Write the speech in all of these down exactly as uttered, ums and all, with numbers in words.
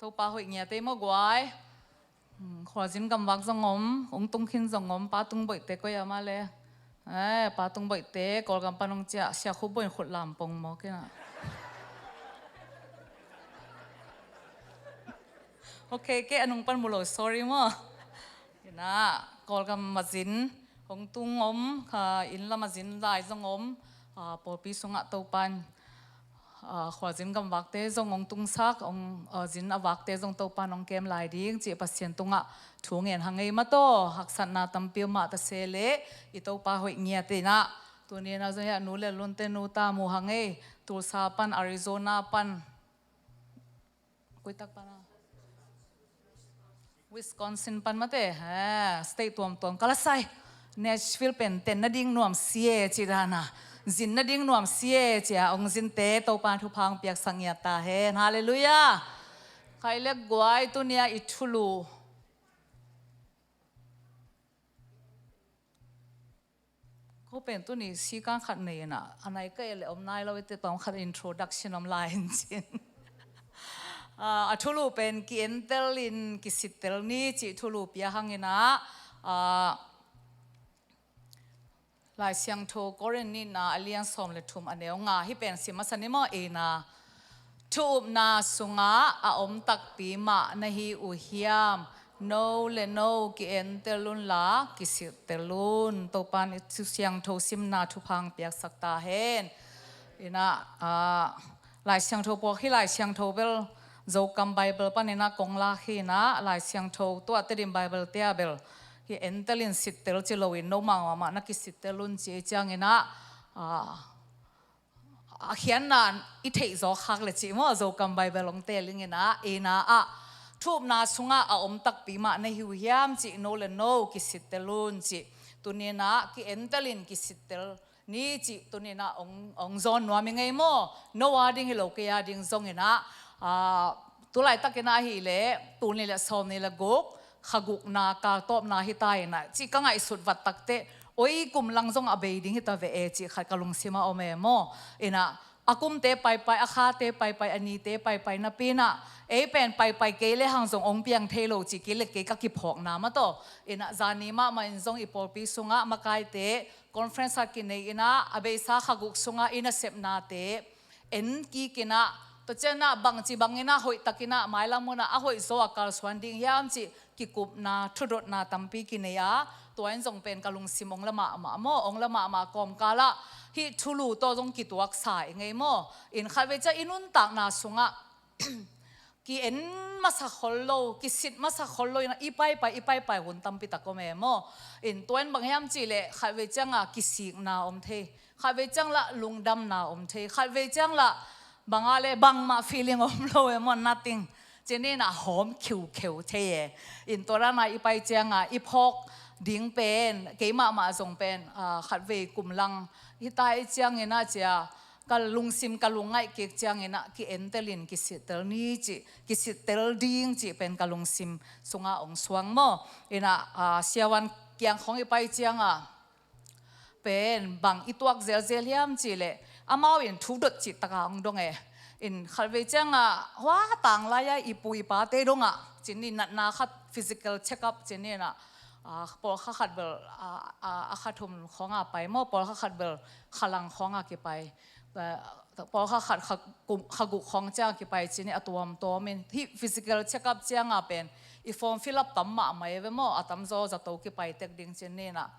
Topa hoih ngiat ei maw guai. Hmm, khualzin gamvak zong om, ung tung khin zong om, pa tung boihte koi a mah le. Eh, pa tung boihte Kawlgam pan ung ciah, siakhu boih khut lam pong maw kei na. Ok, kei a nung pan mu lo, sorry maw. Ina, Kawlgam mazin hong tung om, kha inn lam a zin lai zong om, ah, pawlpi sungah Topan, ah, khualzin gamvakte zong hong tungsak, hong, ah, zin a vakte zong Topan hong kem lai ding cih Pasian tungah thu ngen hang ei mataw, haksatna tampi om mah ta se leh i Topa hoih ngiat ina. Tuni ina zong hiah nu le lunte nu ta mu hang ei, Tulsa pan, Arizona pan, kuitak pan a, Wisconsin pan mate, ha, state tuamtuam ka la sai. Nashville pen ten nading nuam sie ci dana, zin nading nuam sie ci a, hong zinte Topa thupha hong piaksak ngiat ta hen. Halleluiah. Khai le guai, tunia i thulu. Ko pen tuni sikan khat nei ina, a nai ka e le om nai lo i te tawm khat introduction om lai in cin. Ah, a thulu pen ki-entel in kisittel ni cih thulu pia hang ina, ah, Lai Siangtho Korin nihna a lian sawm le thum a neu nga, hih pen sim masa ni maw, ina. Thu upna sungah a om takpi mah na hi uh hiam? No le no ki-entel unla kisittel un. Topan i Thu Siangtho simna thupha hong piaksak ta hen. Ina, ah, Lai Siangtho pawh, hih Lai Siangtho bel Zokam Bible pan ina kong lak hi ina, Lai Siangtho tua Tedim Bible te ah bel hih entel in sittel ci lo in, nomau mahmah na kisittel un ci ei ciang ina, ah, a khiatna i theih zaw khak le cih maw, Zokam Bible hong tel ing ina, ina ah thu upna sungah a om takpi mah na hi uh hiam cih, no le no kisittel un cih. Tuni ina ki-entel in kisittel ni cih tuni ina hong, hong zawn nuam i ngei maw, no a ding hi lo kei a ding zong ina, ah, tulaitak ina ahih leh tul nih le sawm nih le guk, kha gukna kal tawpna hi ta ina cih ka ngaihsut vat tak teh, oi, kum lang zong a bei ding hi ta ve e cih khat ka lungsim ah om e maw. Ina, a kumte paipai, a khate paipai, a nite paipai napi ina, ei pen paipai kei le hang zong hong piang thei lo cih kei le kei ka kiphawkna mataw. Ina, zani mahmah in zong i pawlpi sungah makaite conference khat kinei ina, a beisa kha guk sungah i nasepnate en kik ina, tua ciang ina bangci bang ina hoih tak ina mailam munah a hoih zaw a kalsuan ding hiam cih kikupna, thudotna tampi kinei a, tua in zong pen ka lungsim hong la mahmah maw, hong la mahmah kawmkal ah hih thulu tawh zong kituaksa i ngei maw. In khatvei ciang i nuntakna sungah ki-en masak khol lo, kisit masak khol lo ina i paipai, i paipai hun tampi tak om e maw. In tua in bang hiam cih leh khatvei ciang a kisikna om thei, khatvei ciang lah lungdamna om thei, khatvei ciang lah bang a le bangmah feeling om lo e maw, nothing. Ci ni ina hawm khiukheu thei e. In tua dana i pai ciang a i phawk ding pen, kei mahmah zong pen, ah, khatvei kum lang hi ta ei ciang ina cia, ka lungsim ka lungngaih kik ciang ina ki-entel in kisittel ni cih, kisittel ding cih pen ka lungsim sungah hong suang maw. Ina, ah, siavuan kiang khawng i pai ciang a pen bang i tuak zelzel hiam cih leh, amau in thu dot cih tak a hong dong e. In khatvei ciang a hua tanglai a i pu i pate dong a, ci ni, natna khat, physical check up ci ni ina, ah, pawlkha khat bel, ah, ah, a kha thum khawng a pai maw, pawlkha khat bel kha lang khawng a kipai. Ah, pawlkha khat kha kum, kha guk khawng ciang a kipai ci ni, a tuamtuam in. Hih physical check up ciang a pen i form fill up tam mahmah e ve maw, a tamzaw zato kipai tek ding ci ni ina.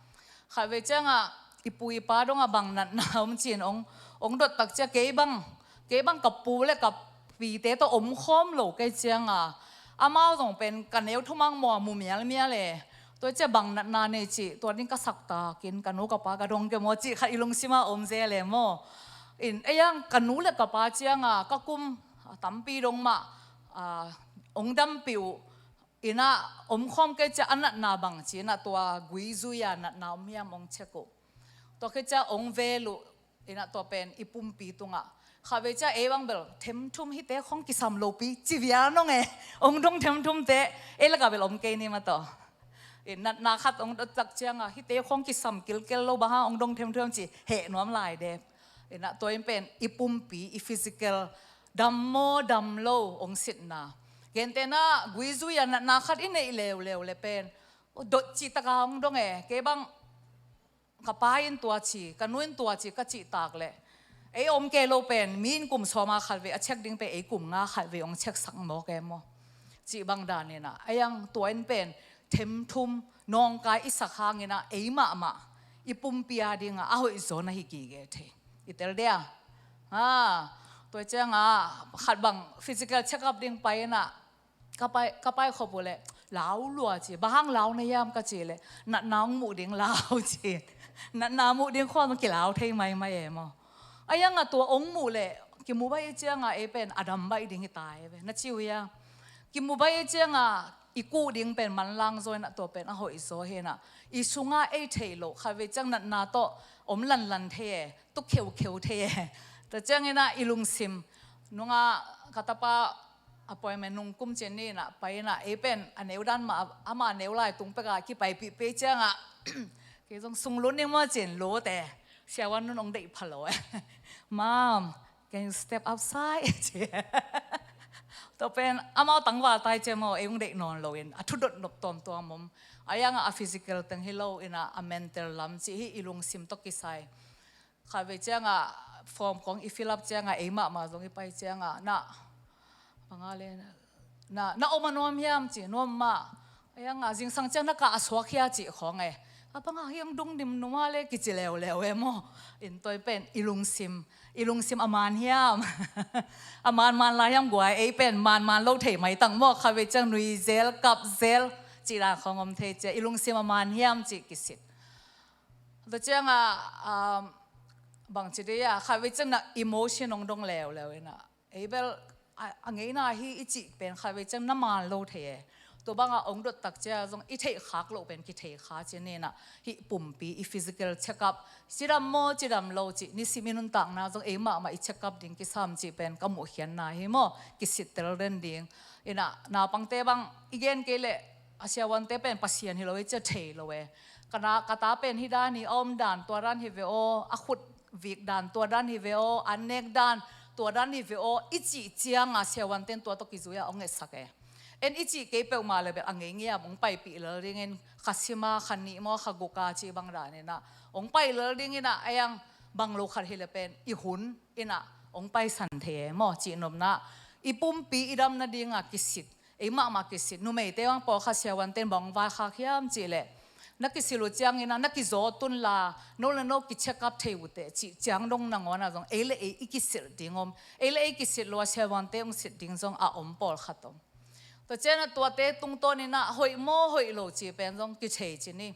Khatvei ciang a i pu i pa dong a bang natna om ci in hong, hong dot tak ciang kei bang, kei bang ka pu le ka pite tawh om khawm lo kei ciang a, amau zong pen ka neu thumang maw a mu mialmial e. Tua ciang bang natna nei cih, tua ding ka sak tak in ka nu ka pa ka dong kei maw cih khat i lungsim ah om zel e maw. In ei ang ka nu le ka pa ciang a ka kum, ah, tampi dong mah, ah, hong dampih uh. Ina om khawm kei ciang a natna bang ci ina tua gui zui a natna om hiam hong check uh. Tua kei ciang hong vel uh. Ina tua pen i pumpi tungah khatvei ciang ei bang bel themthum hihte khawng kisam lopi ci vial nong e. Hong dong themthumte ei lakah bel om kei ni mataw. I natna khat hong dot tak ciang a hihte khawng kisam kilkel lo, bang hang hong dong themthum ci heh nuam lai dep. Ina tua in pen i pumpi, i physical, dam maw dam lo hong sitna. Gentehna guizui a natna khat i neih leuleu le pen dot cih taka hong dong e. Kei bang ka pa in tua ci, ka nu in tua ci ka cih tak leh ei om kei lo pen mi in kum sawma khat vei a check ding pen ei kum nga khat vei hong check sak mawk e maw? Cih bang dan inah a iang tua in pen themthum nawngkai i sak hanginah ei mahmah i pumpi a dingah a hoihzaw na hi gige thei. I tel dia? Ha, tua cianga khat bang physical check up ding pai inah ka pai, ka pai khop uh leh lau lua ci. Bang hang lau na hiam ka ci leh natna hong muh ding lau ci. Natna muh ding khawng kilau thei maimai e maw? A ianga tua hong muh leh kimu baih i cianga ei pen a dam baih ding hi ta e ve na ci uh hia? Kimu baih i cianga i kuh ding pen manlang zaw inah tua pen a hoihzaw hi inah i sunga ei theih loh khat vei ciang natna tawh om lanlan thei e, tuk kheukheu thei e. Tua cianginah i lungsim nunga ka tapa appointment nung kum cin ni inah pai inah ei pen a neu dan mah ama neu lai tung peka kipaipih pei ciangah kei zong sunglut ning maw cin lut e. Siavuan nun hong deih pha lo e. Mom, can you step outside? Ci. Tua pen amau tangval tai cia maw ei hong deih nawn loin a thudot nop tuamtuam om. A ianga a physical teng hi lo inah a mental lam cih hi i lungsim tawh kisai. Khat vei cianga form kong i fill up cianga ei mahmah zong i pai cianga na banga le na, na om a nuam hiam ci nuam mah. A ianga zingsang ciang na kah a suak hia cih khawng e. A banga hiang dung dim numa le kici leuleu e maw? In toi pen i lungsim, i lungsim a man hiam? A man man lai hiam guai ei pen man man lo thei maitang maw? Khat vei ciang nui zel kap zel cih dan khawng om thei cia i lungsim a man hiam cih kisit. Tua cianga um, bangci dei a khat vei ciang na emotion hong dong leuleu inah ei bel a, a ngeina hi i cih pen khat vei ciang na man lo thei e. Tua banga hong dot tak cia zong i theih khak loh pen kithei kha ci ninah hih pumpi i physical check up cidam maw cidam lo cih nisim i nuntakna zong ei mahmah i check up ding kisam cih pen ka muhkhiatna hi maw? Kisittel den ding. Inah naupangte bang i gen kei leh a siavuante pen Pasian hi lo i cia thei lo e. Ka na, ka ta pen hi dan hi a om dan tua dan hi ve aw, a khut vik dan tua dan hi ve aw, an nek dan tua dan hi ve aw i cih cianga siavuanten tua tawh kizui a hong etsak e. En i cih kei peuhmah le bel a ngei ngiam hong paipih lel dingin kha sima kha nih maw kha guka cih bang daninah hong pai lel dinginah a iang bang lo khat hi le pen i hun inah hong paisan thei e maw? Cih nopna i pumpi i dam nadinga kisit ei mahmah kisit. Numeite bang pawlkhat siavuanten bang vaikhak hiam cihleh na kisil uh ciangin ah na kizaw tunla no le no kicheck up thei uh teh cih ciang dong nangawn ah zong ei le ei i kisilh ding om. Ei le ei kisilh lua siavuante hong silh ding zong a om pawlkhat om. Tua cianah tuate tungtawnin ah hoih maw hoih lo cih pen zong kithei cin hi.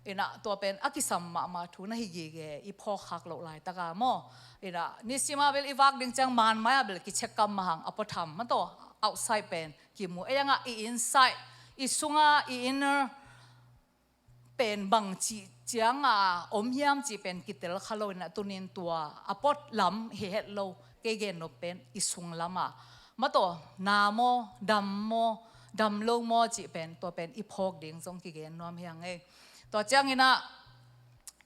Inah tua pen a kisam mahmah thu na hi gige i phawkkhak loh laitaka maw? Inah nisima bel i vak ding ciang manmai ah bel kicheck up mahang a pawtham mataw outside pen kimu ei angah i inside i sunga i inner pen bang cih cianga om hiam cih pen kitel kha lo inah tunin tua a pawt lam hi het lo kei gen nop pen i sung lama mataw na maw dam maw dam lo maw cih pen tua pen i phawk ding zong kigen nuam hiang ei. Tua cianginah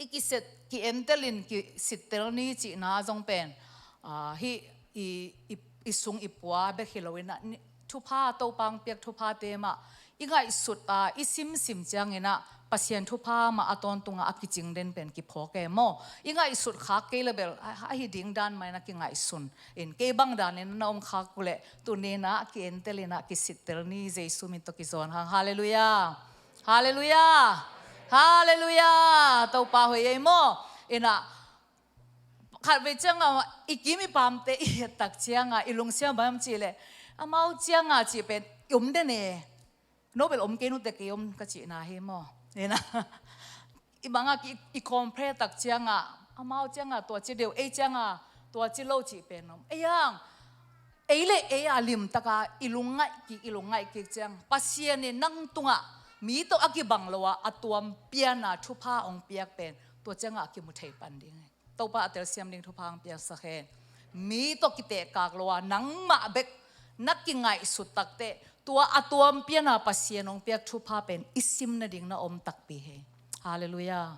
i kiset ki-entelin kisittel ni cihna zong pen ah, hih i, i, i sung i pua bek hi loinah ni, thupha Topa hong piak thuphate mah i ngaihsut a i simsim cianginah Pasian thupha mah a tawntungah a kicing den pen kiphawk e maw? I ngaihsut khak kei le bel a, a hi ding dan mah inah kingaihsun in kei bang danin na om khak uh leh tuninah ki-entelinah kisittel ni Jesu min tawh kizawn hang. Halleluiah. Halleluiah. Halleluiah. Topa hoih ei maw? Inah khat vei cianga i kim i pamte i hiattak cianga i lungsiam bang hiam cihleh amau cianga cih pen i om den e. No bel om kei nute kei om ka cihna hi maw? Inah i banga ki i compare tak cianga amau cianga tua ci deuh ei cianga tua ci lo cih pen om ei ang. Ei le ei a limtaka i lungngaih kik i lungngaih kik ciang Pasian in nang tungah mi tawh a kibang lo a a tuam piana thupha hong piak pen tua cianga a kimu thei pan ding hi. Topa a telsiam ding thupha hong piaksak hen. Mi tawh kitehkak lo a nangmah bek na kingaihsut takteh tua a tuam piana Pasian hong piak thupha pen i sim nading na om takpi hi. Halleluiah.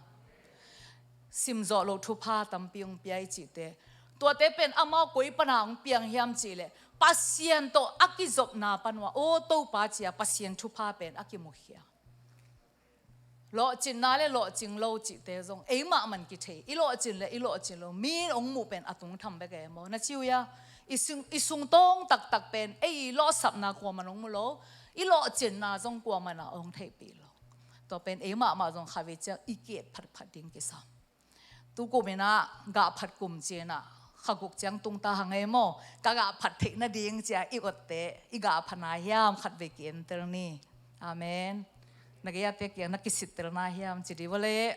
Simzawh loh thupha tampi hong pia i cihte tuate pen amau koi pana hong piang hiam cihleh Pasian tawh a kizopna pan uh ah, aw Topa ci-a Pasian thupha pen a kimukhia. Lawhcinna le lawhcing lo cihte zong eimah man kithei. I lawhcin le i lawhcin lo, mi in hong muh pen a tungtham bek e maw. Na ci uh hia? I sung, i sungtawng taktak pen ei i lawhsapna kuaman hong mu lo, i lawhcinna zong kuaman ah hong theihpih lo. Tua pen eimah mah zong khatvei ciang i ki-et phatphat ding kisam. Tukum in ah gah phat kum ci-in ah kha guk ciang tung ta hang e maw. Ka gah phat theih nading ci-a i otte, i gah phat na hiam, khatvei ki-entel ni. Amen. Na gei-ate kiang na kisittel na hiam ci dih vua leh.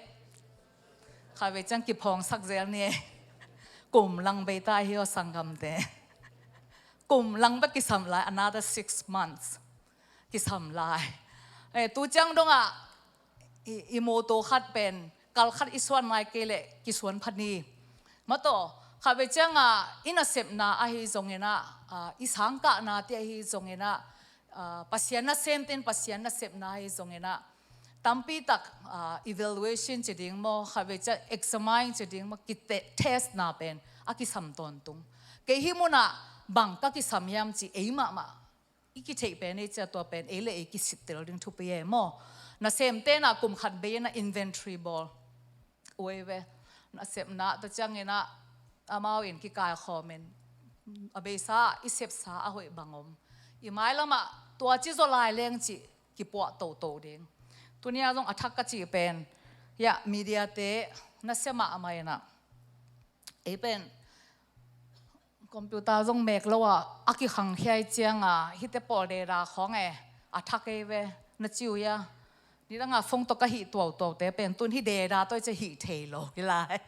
Khatvei ciang kiphawngsak zel ni e. Kum lang bei ta hi aw sanggamte. Kum lang bek kisam lai, another six months kisam lai. Eh, tu ciang dongah i, i mawtaw khat pen kal khat i suan nai kei leh kisuan pha ni. Mataw, khatvei ciangah i nasepna ahi zongin ah, ah, i sangkahnate ahi zongin ah, ah, Pasian nasemte in Pasian nasepna ahi zongin ah, tampi tak, ah, evaluation ci ding maw, khatvei ciang examine ci ding maw, ki-te-, test na pen a kisam tawntung. Kei hih munah bang ka kisam hiam ci ei mahmah i kitheih pen ei cia, tua pen ei le ei kisittel ding thupi e maw. Nasemte in ah kum khat bei in ah inventory bawl uh ei ve. Nasepna ta ciangin ah amau in kikaikhawm in a beisa i sepsa a hoih bang om. I mailamah tua ci zaw lai leng cih kipuah toto ding. Tuni-a zong a thak ka cih pen, hiah mediate nasia mahmah in ah, ei pen computer zong mek lo a, a kikhangkhia i cianga hihte pawl deda khawng e, a thak ei ve, na ci uh hia? Nidanga phone tawh ka hih tuautuaute pen tun hih deda tawh i cia hih thei lo hi lai.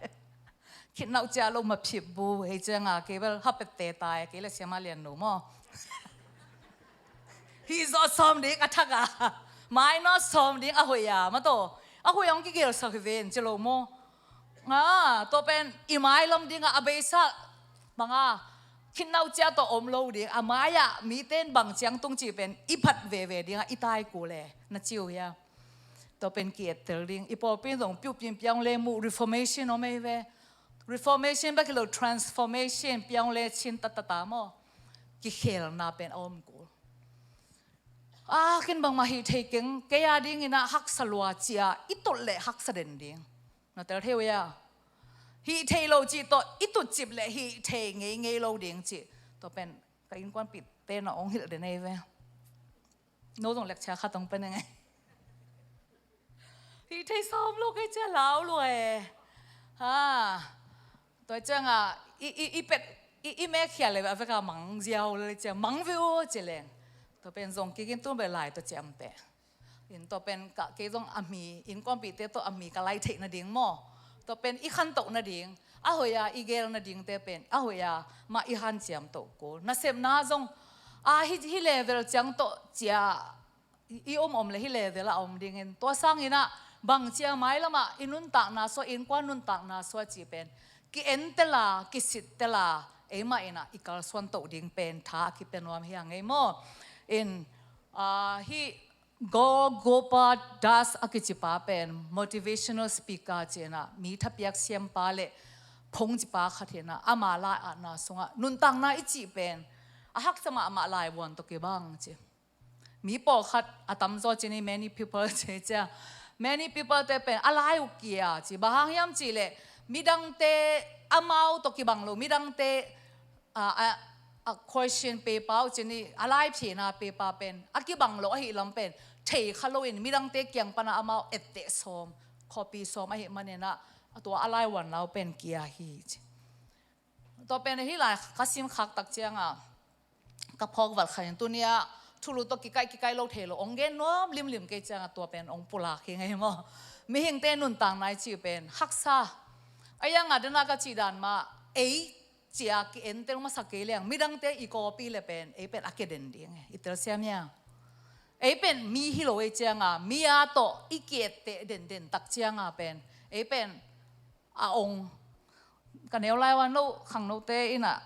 Khitnauh cia lo maphi bu, hei cianga kei bel hapette tai, kei le Siama Lian nu maw. Hih zawh sawm ding a thak a, minus sawm ding a hoih a, mataw. A hoih a hong kigelsak hi ven ci lo maw. A, tua pen i mailam dingah a beisa banga khitnauh cia tawh om lo ding, a mai-ah mite in bang ciang tung cih pen i phat veve dingah i tai kul e, na ci uh hia? Tua pen ki-ettel ding. I pawlpi in zong piuh pin piaung le muh, reformation om ei ve. Reformation bek hi lo, transformation, piaung le chin tatata maw. Kikhelna pen a om kul. A, ken bangmah hih thei keng, kei a dingin ah haksa lua cia i tolh leh haksa den ding. Na tel thei uh hia? Hih thei lo cih tawh i tutcip leh hih thei ngeingei lo ding cih. Tua pen ka innkuanpihte na hong hilh den ei ve. No zong lecture khat hong pia ning ei. Hih thei sawm lo kei cia lau lua e. Ha. Tua ciangah i, i, i pet, i, i mekkhia le a veka mang ziau le cia mang viu ci leng. Tua pen zong kikin tun bel lai tua ciam peh. In tua pen ka, kei zong a mi, innkuanpihte tawh a mi ka lai theih nading maw. Tua pen i khantoh nading, a hoih a i gel nadingte pen a hoih a mah i hanciam toh kul. Nasepna zong a hih, hih level ciang tawh cia i, i om om le hih level ah a om dingin. Tua sangin ah bang cia mailamah i nuntakna suah, innkuan nuntakna suah cih pen ki-entel a, kisittel a, eimah in ah i kalsuan toh ding pen tha a kipia nuam hi a ngei maw. In, ah, hih Gaurav Gopal Das a kici pa pen motivational speaker ci-in ah, mi thapiak siampa le phungcipa khat hi-in ah, ama lai-atna sungah nuntakna i cih pen a haksa mahmah laivuan tawh kibang ci. Mi pawlkhat a tamzaw ci ni, many people ci cia. Many people te pen a lai uh kia ci. Bang hang hiam cih leh midangte amau tawh kibang lo, midangte a, a, a question paper uh ci ni, a laiphina paper pen a kibang lo ahih lam pen thei kha loin midangte kiang pana amau etteh sawm, copy sawm ahih manin ah, a tua a laivuan lau pen kia hi ci. Tua pen hih lai ka sim khak tak cianga ka phawk valh khat in tuni-ah thulu tawh kikaih, kikaih lo thei lo, hong gen nuam limlim kei cianga tua pen hong pulak hi ngei maw. Mihingte nuntakna i cih pen haksa. A ianga dena ka cih dan mah, ei cia ki-entel masa kei leng midangte i copy le pen ei pen a kia den ding e, i telsiam hia? Ei pen mi hi lo ei cianga mi a tawh i ki-etteh denden tak cianga pen ei pen a ong. Ka neu lai ua no khangnote in ah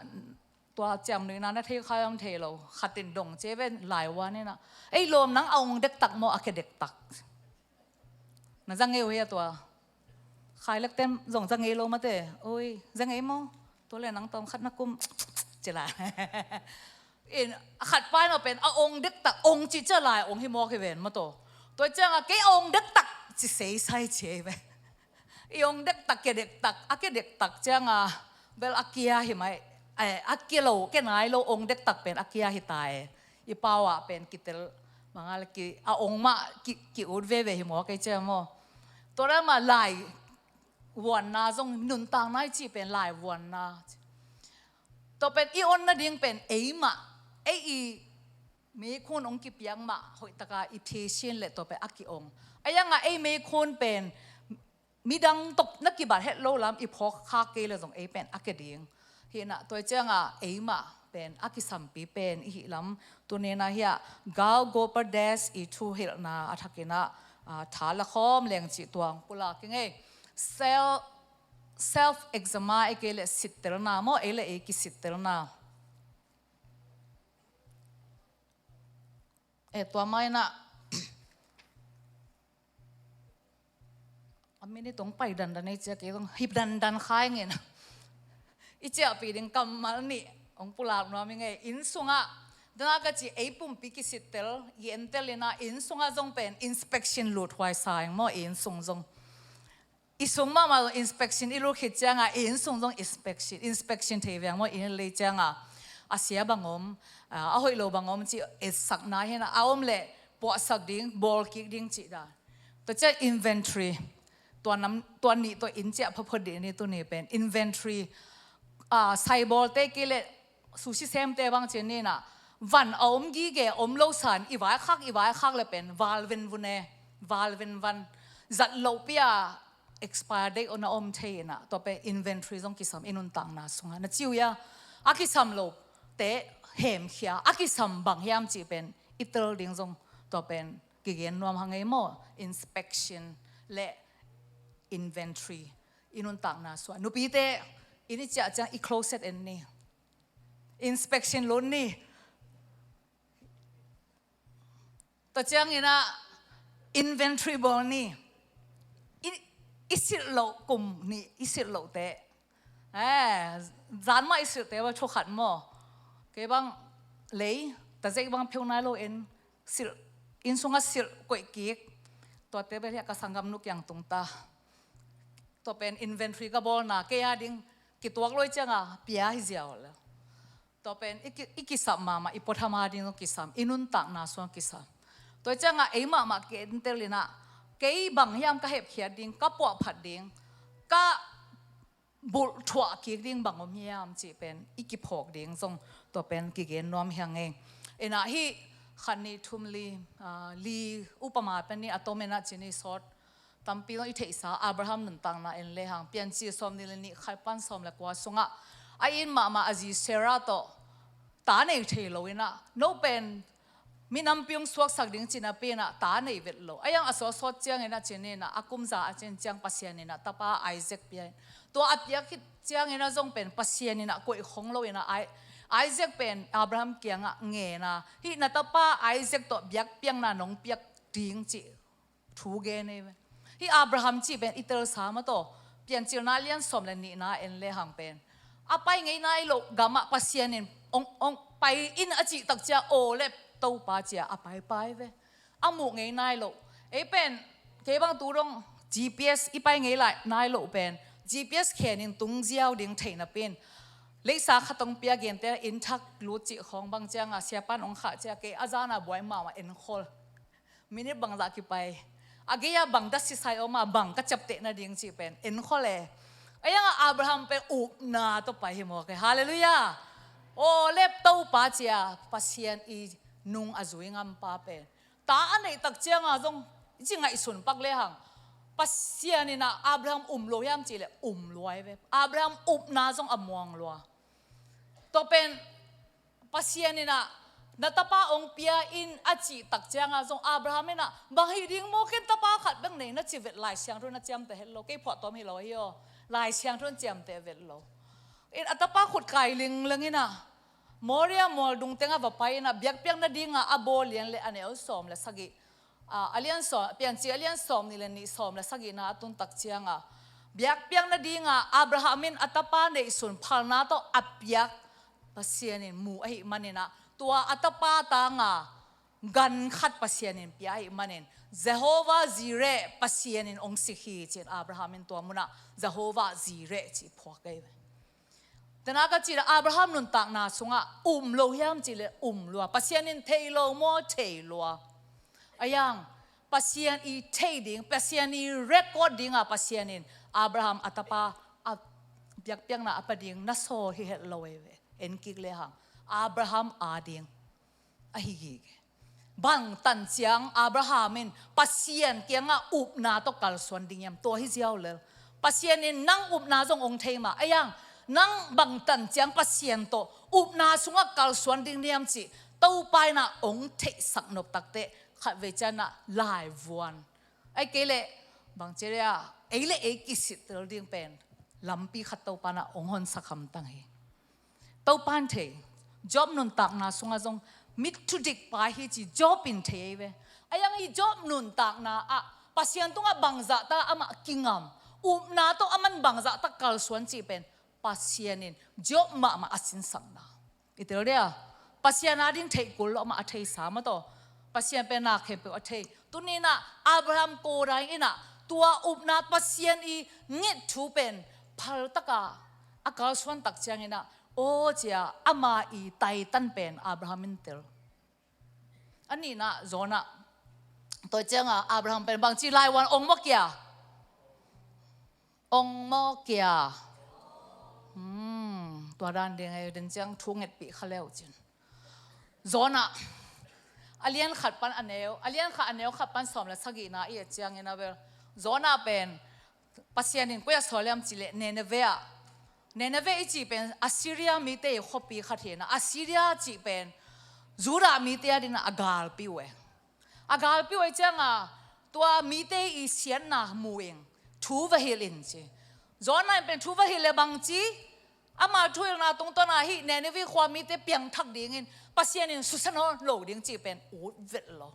tua ciamnuihna na thei kha om thei lo, khatin dong ci ve laivuan in ah, ei lawm nang a ong dektak maw, a kia dektak? Na za ngei uh hia tua? Khai lekten zong za ngei lo mate. Oi, za ngei maw? Tua le nang tawm khat na kum ci lai. In a khat pa in a pen a ong dektak, ong cih ciang lai ong hi mawk hi ven maw taw. Tua ciangah kei a ong dektak ci seisai ci ei ve. I ong dektak, kia dektak, a kia dektak ciangah bel a kia hi mai. Eh, a kia lo, kia nai lo, ong dektak pen a kia hi ta e. I pau ah pen kitel manga le ki, a ong mah ki, ki ut veve hi mawk ei ciang maw. Tua dan mah lai vuanna zong nuntakna i cih pen lai vuanna. Tua pen i onna ding pen eimah, ei i meikhun ong kipiak mah hoihtaka i pheisin le tua pen a ki-ong. A iangah ei meikhun pen midang tawh na kibat het lo lam i phawk khak kei le zong ei pen a kia ding. Hi inah tua ciangah eimah pen a kisampi pen i hih lam. Tuni inah hiah Gal Goper Des i thuhilhna a thak inah, ah, tha la khawm leng cih tuang pulak i ngei. Self, self eczema ei kei le sittelna maw, ei le ei kisittelna. Eh, tua mah inah a minute ong pai dandan ei cia, kei zong hip dandan khai ngei na. I ciahpih ding kammal nih ong pulak nuam i ngei. Inn sungah, dana ka ci ei pumpi kisittel, i entel inah inn sungah zong pen inspection lut huai sa ing maw, i inn sung zong. I sung mahmah zong inspection i lut khit ciangah, i inn sung zong inspection, inspection thei veng maw, i inn lei ciangah. A sia bang om, a, a hoih lo bang om cih etsakna hi inah, a om leh puahsak ding, bawl kik ding cih dan. Tua ciah inventory. Tua nam, tua nih tua inn ciah phaphot dih ni tuni pen. Inventory. Ah, saibawlte kei le sushi semte bang cin ni inah. Van a om gige, om lo san, i vaikhak, i vaikhak le pen. Val venvun e. Val venvan. Zat loh pia expire date na om thei inah. Tua pen inventory zong kisam i nuntakna sungah. Na ci uh ia. A kisam loh te hemkhia. A kisam bang hiam cih pen. I tel ding zong. Tua pen. Kigen nuam hang ei maw, inspection le inventory i nuntakna sungah. Nupite, inn i ciah ciang i closet en ni. Inspection lut ni. Tua ciang inah inventory bawl ni. I, i silh loh kum nih, i silh loh te. Eh, zan mah i silhte va thukhat maw. Kei bang lei, ta zeih bang pheu nai lo en, silh, inn sungah silh koih kik. Tuate bel hiah ka sanggamnu kiang tung ta. Tua pen inventory ka bawlna, kei a ding, kituak lo i ciangah, pia hi ziau le. Tua pen, i ki, i kisam mahmah, i puatham a ding zong kisam, i nuntakna sungah kisam. Tua i ciangah, ei mahmah kentel inah, kei bang hiam ka hepkhiat ding, ka puahphat ding, ka bulh thuah kik ding bang om hiam cih pen i kiphawk ding zong tua pen kigen nuam hi hang e. Inah hih khat nih thum li, ah, li upama pen ni a tom inah ci ni sawt tampi zong i theihsa Abraham nuntakna en le hang Piancil sawmnih le nih khat pan sawm le kua sungah a it mahmah a zi Sarah tawh ta nei thei lo inah no pen minampi hong suaksak ding cih napi inah ta nei vet lo. A iang a sawtsawt ciang inah cin inah a kum za a cin ciang Pasian inah tapa Isaac pia in. Tua a piak khit ciang inah zong pen Pasian inah koih khong lo inah Ai-, Isaac pen Abraham kiangah ngen a, hih na tapa Isaac tawh biakpiakna nong piak ding cih thu gen ei ve. Hih Abraham cih pen i telsa mah tawh, Piancilna a lian sawm le nihna en le hang pen a pai ngei nai loh gamah Pasian in ong, ong pai in a cih tak cia aw le Topa cia a paipai ve. A muh ngei nai loh. Ei pen kei bang tu dong G P S i pai ngei lai nai loh pen G P S khen in tung ziau ding theih napi in leisa khat ong pia gente inn thak lut cih khawng bang ciangah siapan ong khah cia kei a zana buai mahmah enkhol. Minute bangzah kipai. A gei-a bang da sisai om a bang ka ciapteh nading cih pen enkhol e. A iangah Abraham pen upna tawh pai hi mawk e. Halleluiah. Aw le Topa cia Pasian i nung a zui ngampa pen ta a neih tak cianga zong i ci ngaihsun pak le hang Pasian inah Abraham um lo hiam cih le um lua hi ve. Abraham upna zong a muang lua. Tua pen Pasian inah na tapa ong pia in a cih tak cianga zong Abraham inah bang hi ding maw, ken tapa khat bek nei na ci vet. Lai Siangtho na ciamteh het lo, kei phuahtawm hi lo hi aw. Lai Siangtho na ciamteh vet lo. In a tapa khut kai lingleng inah Moria mual dung tengah va pai inah biakpiak nadinga a bawl lian le a neu sawm le sagih. Ah, a lian sawm, Piancil a lian sawm nih le nih sawm le sagihna a tun tak cianga biakpiak nadinga Abraham in a tapa neihsun phalna tawh a piak Pasian in mu ahih maninah tua a tapa tanga gan khat Pasian in pia ahih manin, Jehovah Jireh, Pasian in hong sik hi ci-in Abraham in tua munah Jehovah Jireh cih phuak ahi ve. Tena ka cih leh Abraham nuntakna sungah um lo hiam cih leh um lua. Pasian in thei lo maw, thei lua. Ayang, Pasian i thei ding, Pasian i record dinga Pasian in Abraham a tapa a biakpiakna a pa ding na sawl hi het lo ei ve. En kik lehang Abraham a ding ahi gige. Bang tan ciang Abraham in Pasian kiangah upna tawh kalsuan ding hiam? Tua hi ziau lel. Pasian in nang upna zong hong thei mah. Ayang, nang bang tan ciang Pasian tawh upna sungah kalsuan ding hiam cih Topa in ah hong theihsak nop takteh khatvei cianah laivuan. Ahih kei leh bang ci leh ah, ei le ei kisittel ding pen lampi khat Topa in ah hong honsak hamtang hi. Topa in thei. Job nuntakna sungah zong mit thudik pa hi ci Job in thei ei ve. Ayang, i Job nuntakna ah Pasian tungah bangzahta amah kingam, upna tawh aman bangzahta kalsuan cih pen Pasian in Job mahmah a sinsakna. I tel dia, Pasian a ding theih kul lo, amah a theisa mah tawh. Pasian pen na khempeuh a thei. Tuni in ah Abraham ko dai in ah tua upna, Pasian i nget thu pen phaltaka a kalsuan tak ciangin ah, aw cia ama i taitan pen Abraham in tel. A nihna Jonah. Tua cianga Abraham pen bangci laivuan, ong maw kia? Ong maw kia? Hmm, tua dan ding ei, den ciang thu ngetpih kha leu cin. Jonah a lian khat pan a neu, a lian khat a neu khat pan sawm le sagihna i et ciangin a bel Jonah pen Pasian in koi ah sawl hiam cih leh Nineveh ah. Nineveh i cih pen Assyria mite i khuapi khat hi in ah, Assyria cih pen Judah mite a dingin a galpi uh e. A galpi uh e cianga tua mite i siatna mu ing, thu va hilh in ci. Jonah in pen thu va hilh le bangci, ama thuhilhna tungtawn a hih Nineveh khua mite piangthak dingin Pasian in susia nawn lo ding cih pen ut vet lo.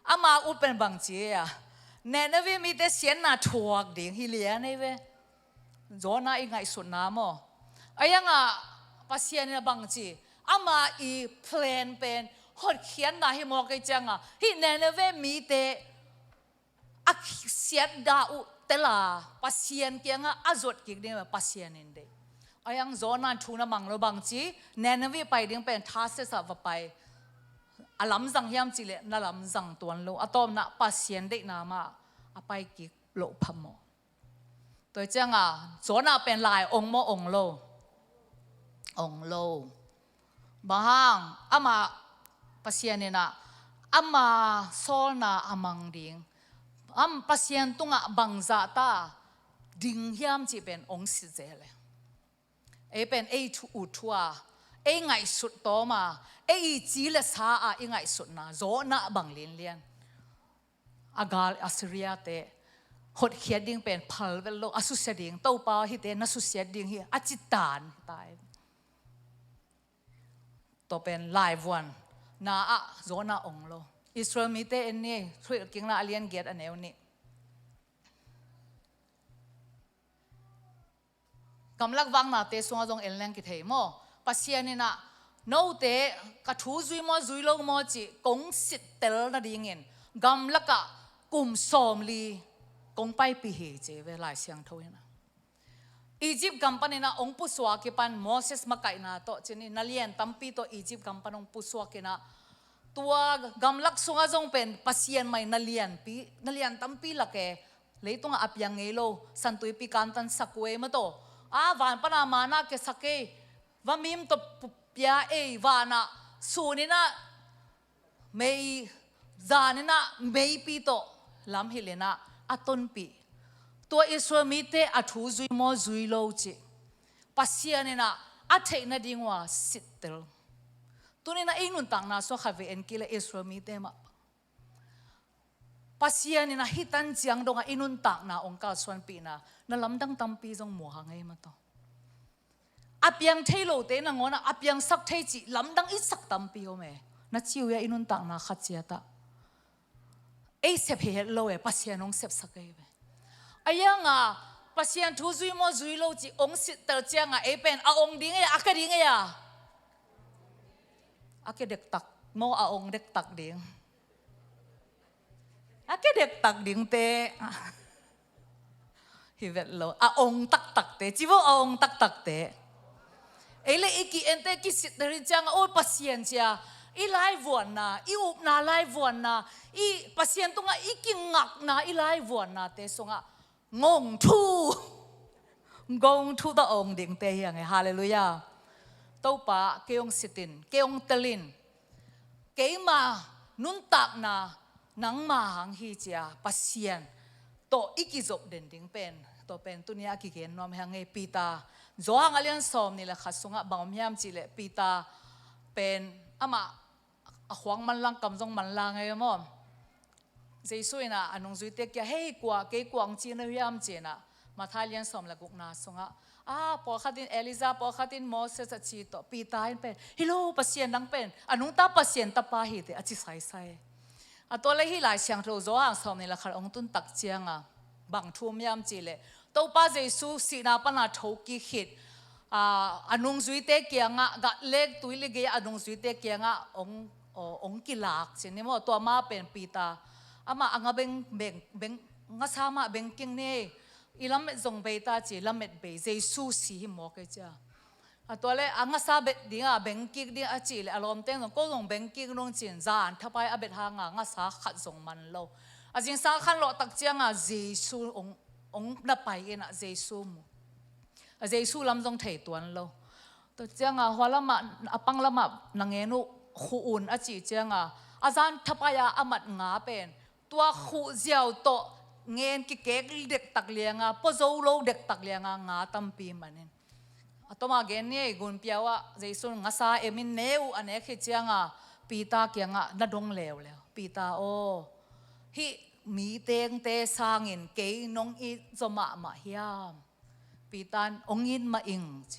Ama ut pen bangci a, Nineveh mite siatna thuak ding hi lian ei ve. Jonah i ngaihsutna maw? Ayang ah Pasian in a bangci, ama i plan pen hotkhiatna hi mawk ei cianga hih Nineveh mite a siatna uh tel a Pasian kiangah a zuat kik ding Pasian in deih. Ayang Jonah in thu na mang lo bangci, Nineveh pai ding pen Tarshish ah va pai. A lamzang hiam cih leh na lamzang tuan lo. A tawpna Pasian deihna mah a pai kik loh phamawh. Tua cianga Jonah pen lai ong maw, ong lo? Ong lo. Bang hang? Ama Pasian in ah ama sawlna a mang ding, am Pasian tungah bangzahta ding hiam cih pen ong sit zel e. Ei pen ei thu ut thu a, ei ngaihsut tawm a, ei i ci le sa a i ngaihsutna Jonah bang linlian. A gal Assyria te hotkhiat ding pen phal vet lo, a susia ding, Topa hihte na susiat ding hi a ci tan hi ta ei. Tua pen laivuan na ah Jonah ong lo. Israel mite en ni, Thuhilhkikna a lian giat a neu nih. Gamlak vaknate sungah zong en leng kithei maw? Pasian in ah note ka thu zui maw, zui lo maw cih kong sittel nadingin gamlakah kum sawmli kong paipih hi ci ve Lai Siangtho in ah. Egypt gam panin ah ong pusuak i pan Moses makaihna tawh cin in na lian tampi tawh Egypt gam pan ong pusuak in ah tua gamlak sungah zong pen Pasian mai na lianpi, na lian tampi lak e. Leitungah a piang ngei lo Santuipi kantan sak uh ei mah tawh. A van pana mana ke sak ei, va mim tawh pu-, pia ei, vanah sun in ah mei, zan in ah meipi tawh lam hilh in ah a tonpih. Tua Israel mite a thu zui maw, zui lo cih Pasian in ah a theih nading uh a sittel. Tuni in ah i nuntakna sungah khatvei en kei leh Israel mite mah Pasian in ah hih tan ciang dongah i nuntakna ong kalsuanpihna na lamdang tampi zong muang ei mah tawh. A piang thei lote nangawnah a piangsak thei cih lamdang i sak tampi om e. Na ci uh ia i nuntakna khat ciatah ei sep hi het lo e, Pasian ong sepsak ei ve. A ianga Pasian thu zui maw, zui lo cih ong sittel cianga ei pen a ong ding ei a, a ka ding ei a. A ke dektak maw, a ong dektak ding? A ke dektak dingte. Hi vet lo, a ong taktakte, ci vo, a ong taktakte. Ei le i ki-ente kisitter hi cianga, o Pasian cia, i laivuanna, i upna laivuanna, i Pasian tunga i kingakna, i laivuannate sunga ngong thu, ngong thu ta ong dingte hi ang e. Halleluiah. Topa, kei ong sitin, kei ong telin, keima nuntakna nangma hang hi cia Pasian tawh i kizop den ding pen, tua pen tunia a kigen nuam hi ang e. Peter, Johan a lian sawm nih le khat sungah bang om hiam cihleh, Peter pen amah a khuang manlang, kam zong manlang e maw. Jesu in ah a nungzuite kia, hei, kua, kei kua ong ci na hiam ci-in ah, Matthai lian sawm le gukna sungah, a, pawlkhat in Elijah, pawlkhat in Moses a ci tawh, Peter in pen, hi lo, Pasian nang pen a nungta Pasian Tapa hi teh, a ci saisai. A tua le hih Lai Siangtho Johan sawm nih le khat ong tun tak cianga bang thu om hiam cihleh, Topa Jesu sihna pana thokik khit, a, a nungzuite kiangah, gah le tui le gei a nungzuite kiangah ong, ong kilak cin ni maw. Tua ma pen Peter, amah a nga beng, beng, beng, ngasa mah beng kik ni, i lamet zong bei ta ci, lamet bei, Jesu si hi mawk e cia. A tua le a ngasa bet dinga beng kik ding a cih le a lawmteng zong, ko zong beng kik nung cin, zan thapai a bet hanga ngasa khat zong man lo. A zingsang a khan lawh tak cianga Jesu ong, ong na pai in ah Jesu mu. A Jesu lam zong thei tuan lo. Tua cianga hua lamah, a pang lamah na ngen uh, khuh un a cih cianga, a zan thapai a a mat nga pen tua khuh ziau tawh ngen kikek dektak lianga, pua zo lo dektak lianga nga tampi manin. A toma gen ni ei, gunpiau ah Jesu in ngasa em in ne uh, a nek khit cianga Peter kiangah na dong leuleu. Peter aw, hih mi tengte sangin kei nong it zaw mahmah hiam? Peter in ong it mah ing ci.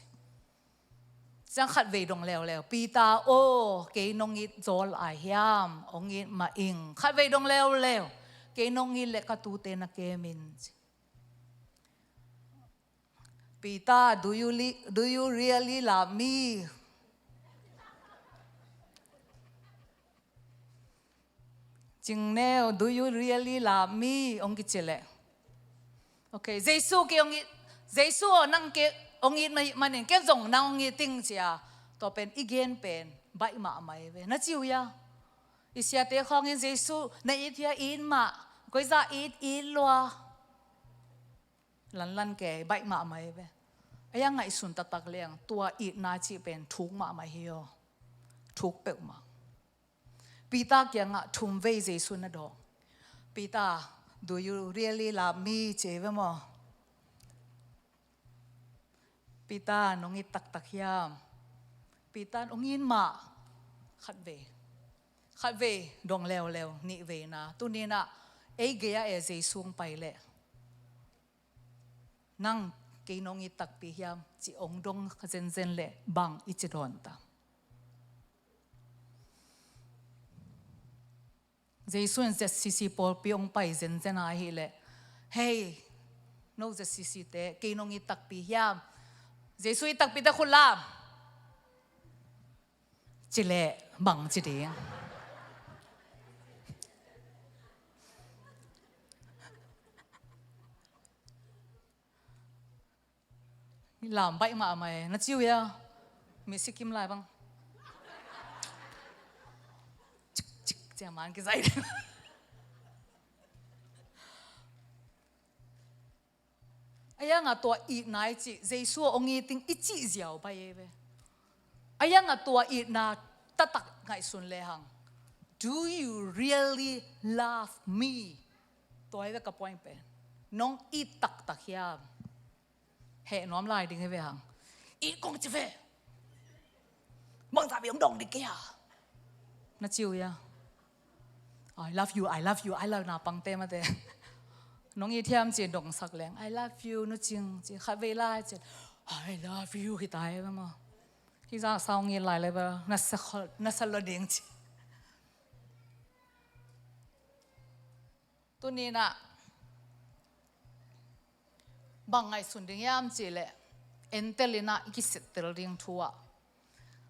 Ciang khatvei dong leuleu. Peter aw, kei nong it zaw lai hiam? Ong it mah ing. Khatvei dong leuleu. Kei nong it leh ka tute na kem in ci. Peter, do you, li- do you really love me? Cingneu, do you really love me? Ong kici leh. Ok, Jesu kei ong it, Jesu aw, nang kei ong it mah, manin ken zong nang ong it ing cia. Tua pen i gen pen baih mahmah hi ve. Na ci uh hia? I siate khawngin Jesu na it hia, it mah. Koiza it, it lua. Lanlan kei, baih mahmah hi ve. Ei a ngaihsun taktak leng tua itna cih pen thuk mahmah hi aw. Thuk peuhmah. Peter kiangah thumvei Jesu na dawng. Peter, do you really love me? Ci ve maw. Peter, nong it taktak hiam? Peter in ong it mah. Khatvei. Khatvei dong leuleu, nihveina. Tuninah ei gei-ah e Jesu ong pai leh, nang kei nong it takpi hiam? Ci ong dong zenzen leh bang i ci dawn ta? Jesu in Z C C pawlpi ong pai zenzen ahih leh, hei, no Z C C te, kei nong it takpi hiam? Jesu it takpi te khut lam. Ci leh bang ci ding? Lam baih mahmah e. Na ci uh hia? Mi sikim lai bang. Cik, cik, ciang man kizai. A ianga tua itna i cih, Jesu ong it ing i cih ziau baih ei ve. A ianga tua itna taktak ngaihsun lehang, do you really love me? Tua hi ve ka point pen. Nong it taktak hiam? Heh nuam lai ding hi ve hang. It kong ci ve. Bangzah vei ong dong ding kei a. Na ci uh hia? I love you, I love you, I love na pangte mate. Nong it hiam ci dongsak leng, I love you, Nu Cing ci, khatvei lai ci, I love you hi ta hi ve maw. Hi zah sa ong it lai le bel, na sa khol, na sa lo ding ci. Tuninah bang ngaihsun ding hiam cihleh, entel inah i kisettel ding thu ah,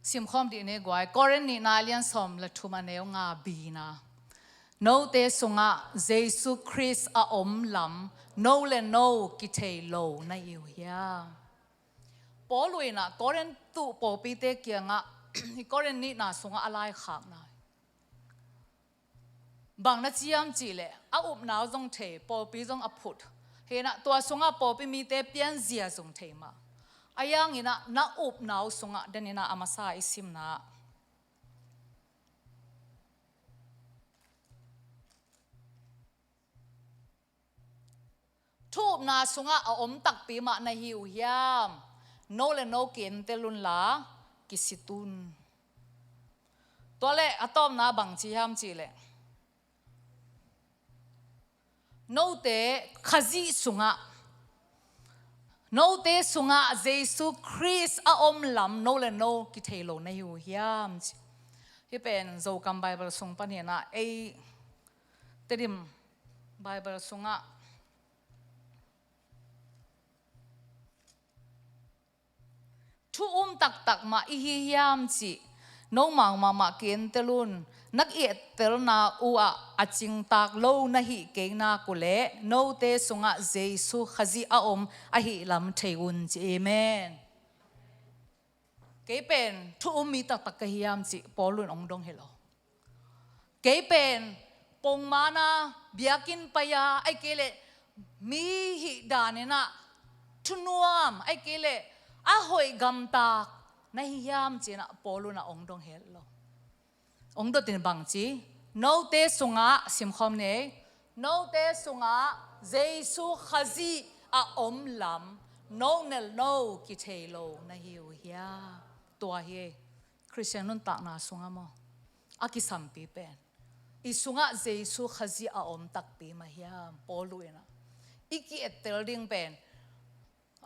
Simkhawm dih ni guai, Korin nihna lian sawm le thum a neu nga bina. Note sungah Jesu Khrist a om lam no le no kithei lo na hi uh hiam? Paul in ah Korin tu pawlpite kiangah, Korin nihna sungah a laikhakna bang na ci hiam cihleh, a upna uh zong thei, pawlpi zong a phut. Hinah tua sungah pawlpi mite pianzia zong thei mah. A yanginah na upna uh sungah deninah a masa i simna. Thu upna sungah a om takpi mah na hi uh hiam? No le no ki-entel unla, kisit un. Tua le a tawpna bang ci hiam cihleh, note Khazih sungah, note sungah Jesu Khrist a om lam no le no kithei lo na hi uh hiam ci. Hih pen Zokam Bible sung paninah ei Tedim Bible sungah thu um taktak mah i hi hiam cih no mah mahmah ki-entel un. Na ki-ettelna uh ah a cingtak lo na hih kei nak uh leh note sungah Jesu Khazih a om ahih lam thei un ci. Amen. Kei pen thu um mi taktak ka hiam cih Paul in ong dong hi lo. Kei pen pongmana biakinn pai-a, ahih kei leh mi hih daninah thunuam, ahih kei leh a hoih gamtak na hi hiam cinah Paul in ah ong dong het lo. Ong dot in bang ci, note sungah, simkhawm ni ei, note sungah Jesu Khazih a om lam no le no kithei lo na hi uh hiam? Tua hi ei. Khristian nuntakna sungah maw, a kisampi pen i sungah Jesu Khazih a om takpi mah hiam? Paul in ah i ki-ettel ding pen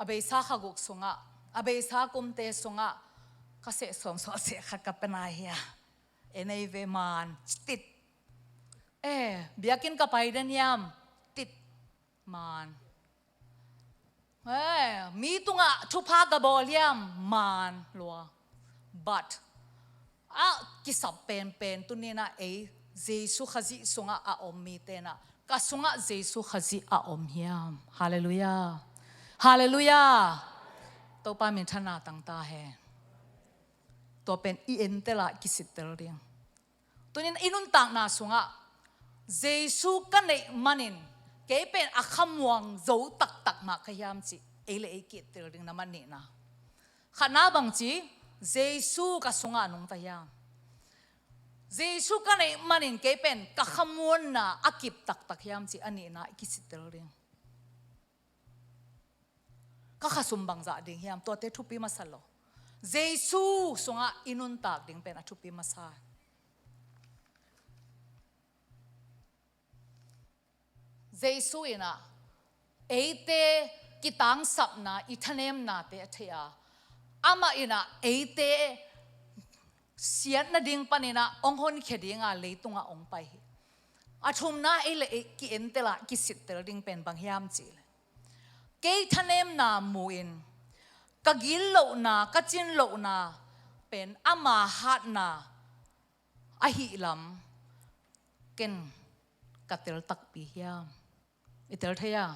a beisa kha guk sungah, a beisa kumte sungah ka seh sawm sawh seh khat ka pia na hi a, en ei ve man, tit. Eh, biakinn ka pai den hiam? Tit. Man. Eh, mi tungah thupha ka bawl hiam? Man lua. But a kisap penpen tuninah ei Jesu Khazih sungah a om mitenah, ka sungah Jesu Khazih a om hiam? Halleluiah. Halleluiah. Topa minthanna tangta hen. Tua pen i entel ah kisittel ding. Tunin i nuntakna sungah Jesu ka neih manin kei pen a khamuang zo taktak mah ka hiam cih ei le ei ki-ettel ding. Na man nihna, khatna bang ci, Jesu ka sungah nungta hiam? Jesu ka neih manin kei pen ka khamuanna a kip taktak hiam cih a nihna i kisittel ding. Ka khasum bangzah ding hiam? Tuate thupi masa lo. Jesu sungah i nuntak ding pen a thupi masa. Jesu in ah eite kitangsapna, i thanemnate a thei a, amah in ah eite siatna ding panin ah hong honkhia dinga leitungah hong pai hi. A thumna ei le ei ki-entel ah kisittel ding pen bang hiam cih leh, kei thanemna mu-in ka gitlohna, ka cinlohna pen ama hatna ahih lam ken ka tel takpi hiam? I tel thei a,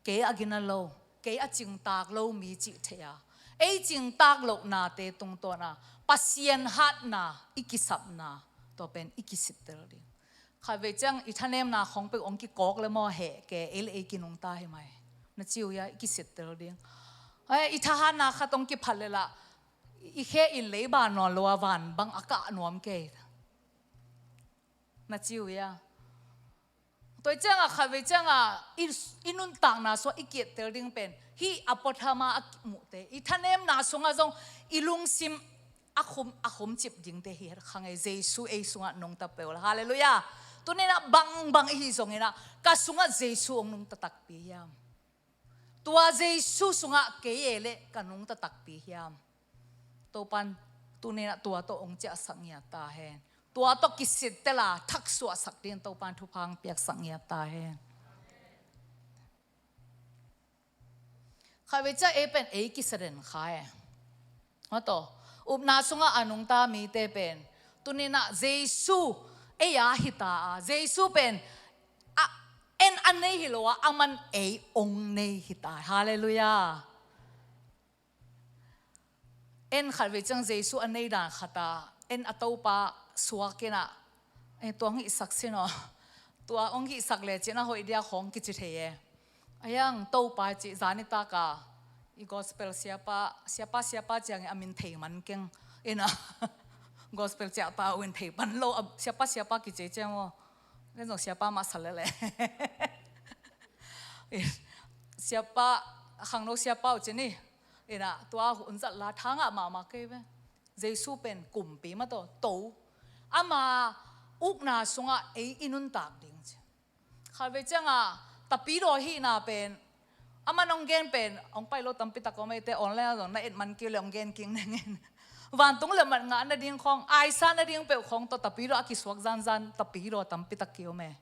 kei a gina lo, kei a cingtak lo mi cih thei a, ei cingtak lohnate tungtawna Pasian hatna i kisapna, tua pen i kisittel ding. Khatvei ciang i thanemna khong peuh hong kikawk le maw, heh kei, ei le ei kinungta hi mai. Na ci uh hia, i kisittel ding. Ai, i thahatna khat hong kiphat le lah i khe in leiba nawn lo a van bang a kah nuam kei. Na ci uh hia. Tua ciangah khatvei ciangah i, i nuntakna sungah i ki-ettel ding pen hih a puathama a muhte, i thanemna sungah zong i lungsim a khum, a khumcip dingte hi kha ngei. Jesu ei sungah nungta peuh la. Halleluiah. Tuninah bangbang i hih zonginah ka sungah Jesu hong nungta takpi hiam? Tua Jesu sungah kei ei le ka nungta takpi hiam? Topan tuninah tua tawh hong ciahsak ngiat ta hen. Tua tawh kisittel a thaksuahsak dingin Topan thupha hong piaksak ngiat ta hen. Khatvei ciang ei pen ei kisia den kha e. Aw tawh, Upna sungah a nungta mite pen tuni-in ah Jesu ei a hita a, Jesu pen a, en a nei hi lo a, aman ei ong nei hita. Halleluiah. En khatvei ciang Jesu a nei dan khat a, en a Topa suak in ah, eh, tua hong hihsak sin aw, tua hong hihsak le cin a hoih dia khawng kici thei e. Ayang Topa cih zanitak a i gospel siapa, siapa, siapa ciangin a min thei man keng. In ah gospel ciah ta uh in thei pan lo a, siapa, siapa kici ciang aw. Ken zong siapa mah sa lele. Siapa, khangno siapa uh ci ni. In ah tua hun zat la tha ngah mahmah kei ve. Jesu pen kumpi mah tawh to. Ama ukna sungah ei i nuntak ding ci. Khatvei ciang a tapidaw hihna pen, aman hong gen pen hong pai lo tampi tak om ei te, online ah zong na et man kei uh le hong gen kik ning in. Vantung le mat ngah nading khawng, aisa nading peuh khawng tawh tapidaw a kisuak zanzan tapidaw tampi tak ki om e.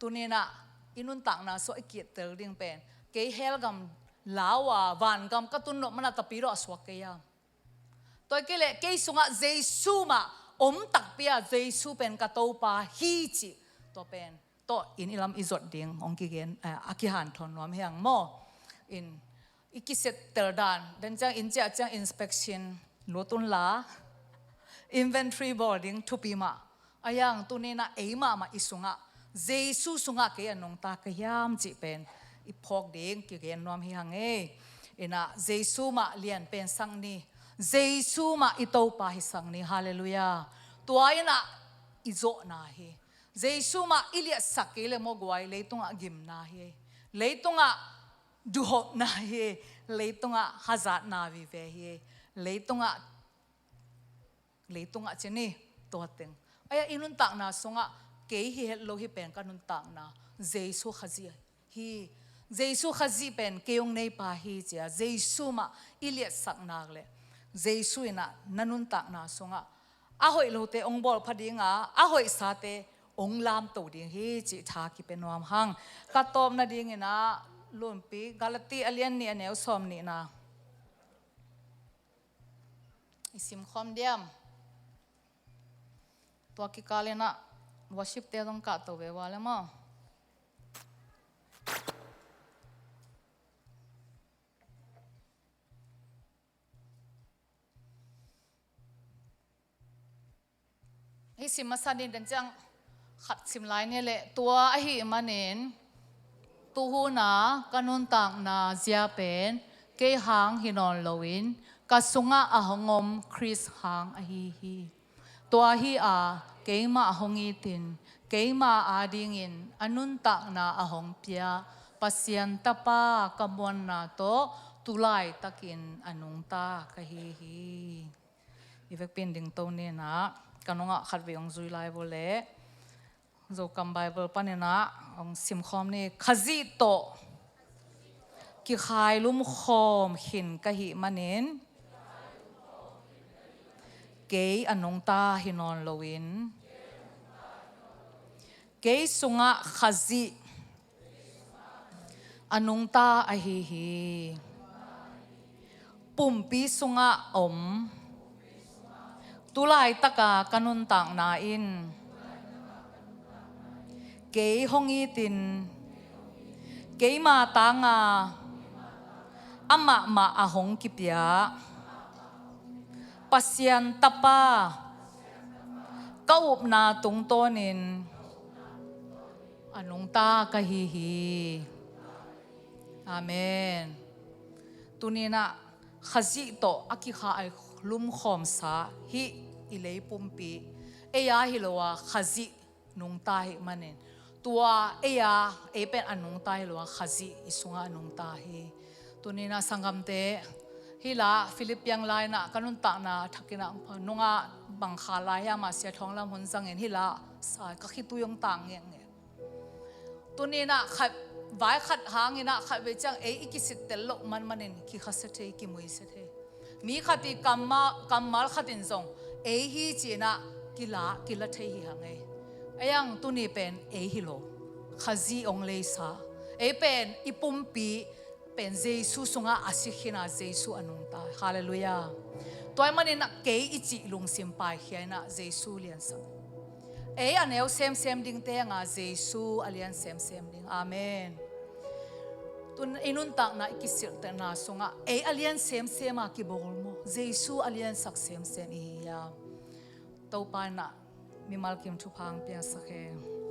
Tuni-in ah i nuntakna sungah i ki-ettel ding pen kei hell gam lau a vangam ka tun nop man a tapidaw a suak kei a. Tua hi kei leh kei sungah Jesu mah om takpi a, Jesu pen ka Topa hi cih tua pen tawh in i lam i zot ding hong kigen, eh, a kihanthawn nuam hi hang maw. In i kisettel dan, den ciang in ciah ciang inspection lut un la, inventory bawl ding thupi mah. Ayang tuni-in ah ei mahmah i sungah Jesu sungah kei a nungta ka hiam cih pen i phawk ding kigen nuam hi hang e. In ah Jesu mah lianpen sak ni, Jesu mah i Topa hisak ni. Halleluiah. Tua in ah i zawhna hi. Jesu mah i liatsak kei le maw guai, leitungah gimna hi. Leitungah duhopna hi. Leitungah hazatna vive hi. Leitungah, leitungah ci ni, tua teng. Ai-a i nuntakna sungah kei hi het lo hi pen ka nuntakna, Jesu Khazih hi. Jesu Khazih pen kei hong neipa hi ci a Jesu mah i liatsak nak leh Jesu in ah na nuntakna sungah a hoih lote hong bawlpha ding a, a hoihsate hong lamto ding hi cih tha kipia nuam hang. Ka tawp nadingin ah Lunpi Galati a lian nih a neu sawm nihna i simkhawm diam? Tua kikal in ah worship-te zong kahto ve ua le maw. I sim masa ni den ciang khat sim lai ni leh, tua ahih manin tuhuna ka nuntakna zia pen kei hang hi nawn loin ka sungah a hong om Khrist hang ahi hi. Tua hi a, keimah hong itin, keima adingin a nuntakna a hong pia Pasian Tapa ka muanna tawh tu laitakin a nungta ka hi hi. I vekpi in dingto ni in ah, ka nungah khatvei hong zui lai vua leh. Zokam Bible panin ah hong simkhawm ni. Khazih tawh kikhailum khawm khin ka hih manin kei a nungta hi nawn loin kei sungah Khazih a nungta ahi hi. Pumpi sungah om tu laitaka ka nuntakna in kei hong itin keima tanga amahmah a hong kipia Pasian Tapa ka upna tungtawnin a nungta ka hi hi. Amen. Tuni in ah Khazih tawh a kikhailum khawmsa hih i lei pumpi ei a hi lo a Khazih nungta hi manin tua ei a, ei pen a nungta hi lo a Khazih i sungah a nungta hi. Tuni in ah sanggamte, hih la Philippi lai in ah ka nuntakna thakin ah nungah bang kha lai hiam a sia thawng lam hun zangin hih la sa ka khitui hong tang ngekngek. Tuni in ah khat vai khat hangin ah khatvei ciang ei i kisittel loh manmanin kikhasia thei, kimuisia thei. Mi khat i kammal, kammal khat in zong ei hi ci-in ah kila, kila thei hi hang ei. Ei ang tuni pen ei hi lo, Khazih hong leisa. Ei pen i pumpi pen Jesu sungah a si khin a Jesu a nungta. Halleluiah. Tua ahih manin ah kei i cih lungsim paikhia in ah Jesu liansak. Ei a neu semsem dingte hangah Jesu a lian semsem ding. Amen. Tun i nuntakna i kisilhna sungah ei a lian semsem a kibawl maw, Jesu a liansak semsem i hi hiam? Topa in ah mimal kim thupha hong piaksak hen.